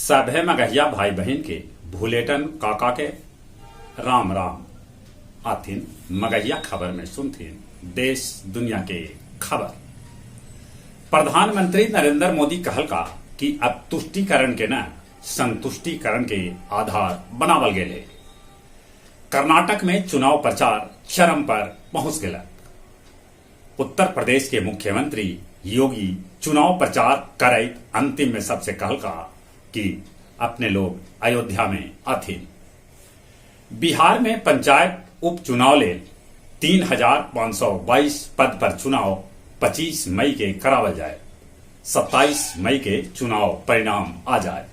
सभे मगहिया भाई बहिन के भुलेटन काका के राम राम। आथिन मगहिया खबर में सुनथिन देश दुनिया के खबर। प्रधानमंत्री नरेंद्र मोदी कहलका कि अब तुष्टिकरण के न संतुष्टिकरण के आधार बनावल गेल हे। कर्नाटक में चुनाव प्रचार चरम पर पहुंच गेलक। उत्तर प्रदेश के मुख्यमंत्री योगी चुनाव प्रचार करैत अंतिम में सबसे कहलका कि अपने लोग अयोध्या में आथिन। बिहार में पंचायत उपचुनाव लेल 3,522 पद पर चुनाव 25 मई के करावल जाए। 27 मई के चुनाव परिणाम आ जाए।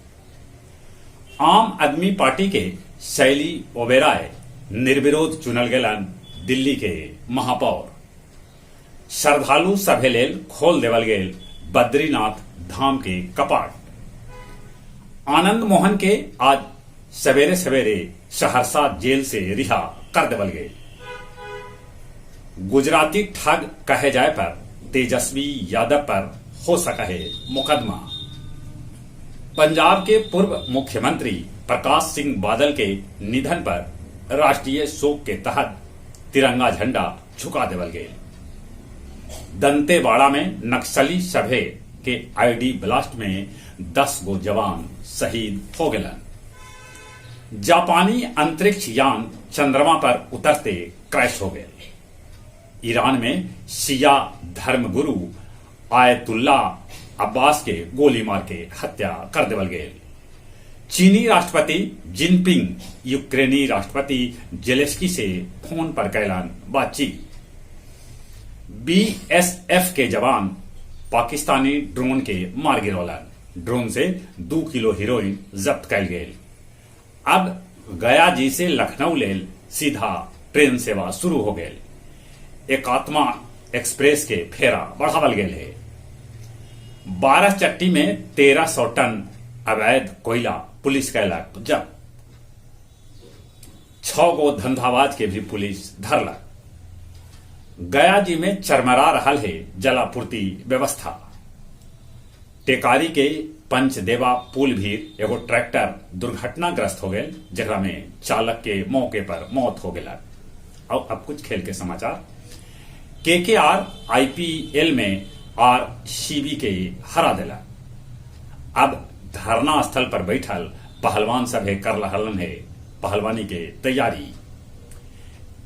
आम आदमी पार्टी के शैली ओबेराय निर्विरोध चुनल गेलन दिल्ली के महापौर। श्रद्धालु सभे लेल खोल देवल गेल बद्रीनाथ धाम के कपाट। आनंद मोहन के आज सवेरे सवेरे सहरसा जेल से रिहा कर देवल गेल। गुजराती ठग कहे जाए पर तेजस्वी यादव पर हो सका है मुकदमा। पंजाब के पूर्व मुख्यमंत्री प्रकाश सिंह बादल के निधन पर राष्ट्रीय शोक के तहत तिरंगा झंडा झुका देवल गेल। दंतेवाड़ा में नक्सली सभे के आईडी ब्लास्ट में 10 गो जवान शहीद हो गेलन। जापानी अंतरिक्ष यान चंद्रमा पर उतरते क्रैश हो गए। ईरान में शिया धर्मगुरु आयतुल्ला अब्बास के गोली मार के हत्या कर देवल गेल। चीनी राष्ट्रपति जिनपिंग यूक्रेनी राष्ट्रपति जेलेंस्की से फोन पर कैलन बातचीत। बीएसएफ के जवान पाकिस्तानी ड्रोन के मार गिरौलन। ड्रोन से 2 किलो हेरोइन जब्त कैल गेल। अब गया जी से लखनऊ लेल सीधा ट्रेन सेवा शुरू हो गेल। एकात्मा एक्सप्रेस के फेरा बढ़ावल गेल है। 12 चट्टी में 1300 टन अवैध कोयला पुलिस कैलक जब्त। 6 गो धंधाबाज के भी पुलिस धरलक। गया जी में चरमरा रहल है जलापूर्ति व्यवस्था। टेकारी के पंचदेवा पुल भी एगो ट्रैक्टर दुर्घटनाग्रस्त हो गए, जेकरा में चालक के मौके पर मौत हो गया। और अब कुछ खेल के समाचार। केकेआर आईपीएल में आरसीबी के हरा दिला। अब धरना स्थल पर बैठल पहलवान सभे कर रहलन है पहलवानी के तैयारी।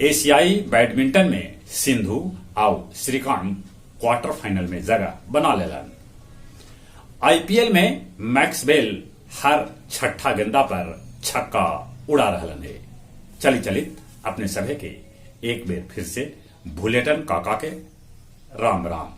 एशियाई बैडमिंटन में सिंधु आउ श्रीकांत क्वार्टर फाइनल में जगह बना लेलन। आईपीएल में मैक्सवेल हर छठा गेंदा पर छक्का उड़ा रहलन है। चली चलित अपने सभे के एक बेर फिर से भुलेटन काका के राम राम।